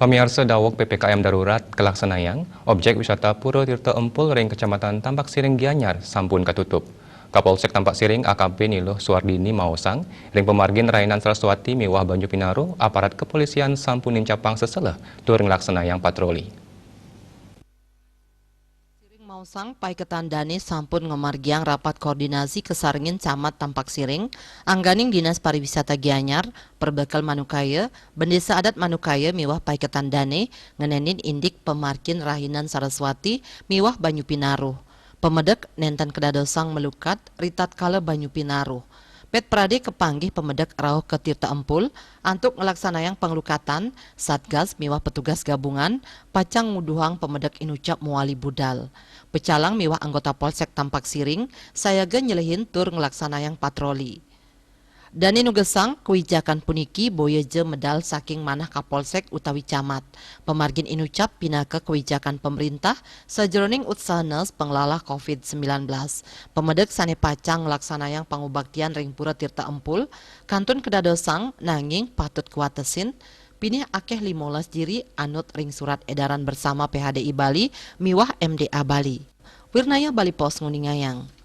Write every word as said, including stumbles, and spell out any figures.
Pamiarsa, daweg P P K M darurat kalaksanayang, objek wisata Pura Tirta Empul ring Kecamatan Tampak Siring Gianyar sampun katutup. Kapolsek Tampak Siring A K P Niluh Suardini maosang, ring pamargin Rahinan Saraswati miwah Banyu Pinaruh, aparat kepolisian sampun nincapang seseleh tur nglaksanayang patroli. Siring maosang, paiketan dane sampun ngamargiang rapat koordinasi kasarengin Camat Tampak Siring, angganing Dinas Pariwisata Gianyar, Perbekel Manukaya, Bendesa Adat Manukaya miwah paiketan dane ngenenin indik pamargin Rahinan Saraswati miwah Banyu Pinaruh. Pamedek nenten kadadosang malukat ritatkala Banyu Pinaruh. Pet prade kapanggih pamedek rauh ka Tirta Empul antuk nglaksanayang panglukatan, Satgas miwah petugas gabungan pacang nguduhang pamedek inucap mawali budal. Pecalang miwah anggota Polsek Tampak Siring sayaga nyelehin tur nglaksanayang patroli. Dane nugesang, kawijakan puniki boya ja medal saking manah Kapolsek utawi Camat. Pamargin inucap pinaka kawijakan pamrintah sajeroning utsahana panglalah covid sembilan belas. Pamedek sane pacang nglaksanayang pangubaktian ring Pura Tirta Empul kantun kadadosang, nanging patut kawatesin, pinih akeh limolas diri anut ring surat edaran bersama P H D I Bali miwah M D A Bali. Wirnaya Bali Post nguningayang.